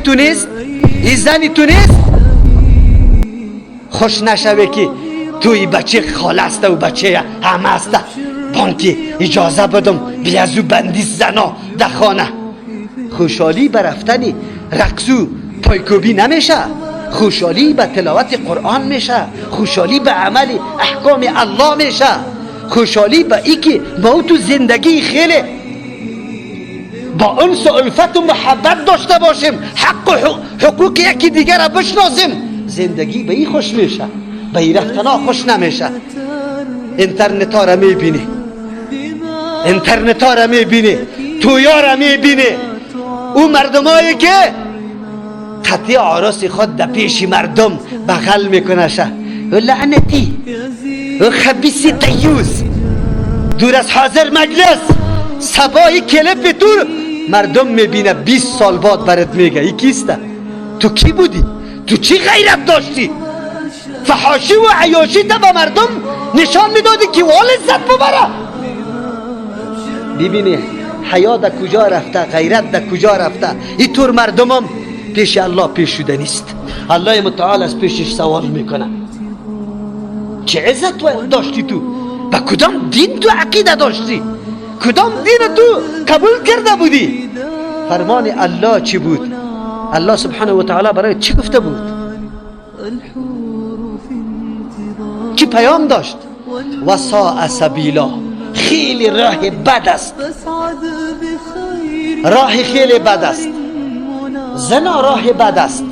تو نیست، ای زنی تو نیست. خوش نشوه که توی بچه خاله است و بچه همه است، بانکی اجازه بدم بیا از او بندی زنا در خانه. خوشحالی به رفتن رقص و پایکوبی نمیشه، خوشحالی به تلاوت قرآن میشه، خوشحالی به عمل احکام الله میشه، خوشحالی به ای که ما تو زندگی خیلی با انس و الفت و محبت داشته باشیم، حق و حقوق یکی دیگر را بشناسیم. زندگی به ای خوش میشه، به ای رفتنا خوش نمیشه. اینترنت ها را میبینی، اینترنت ها را میبینی، تویا را میبینی، او مردمایی که قطعی عراس خود در پیش مردم بغل میکنه شه. لعنتی او خبیث دیوس، دور از حاضر مجلس سبای کلپ تو مردم میبینه 20 سال بعد برات میگه ای کیسته، تو کی بودی، تو چی غیرت داشتی، فحاشی و عیاشی تا به مردم نشان میدادی که وا لذت ببره. ببینی حیا در کجا رفته، غیرت در کجا رفته. اینطور مردمم پیش الله پیش شده نیست. الله متعال از پیشش سوال میکنه چه عزت داشتی تو، به کدام دین تو عقیده داشتی، کدام دین تو قبول کرده بودی، فرمان الله چی بود، الله سبحانه و تعالی برای چی گفته بود، چی پیام داشت. و ساء سبیلا، خیلی راه بد است، راه خیلی بد است، زنا راه بد است.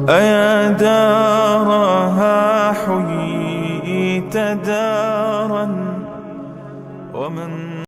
أيا دارها حييت دارا ومن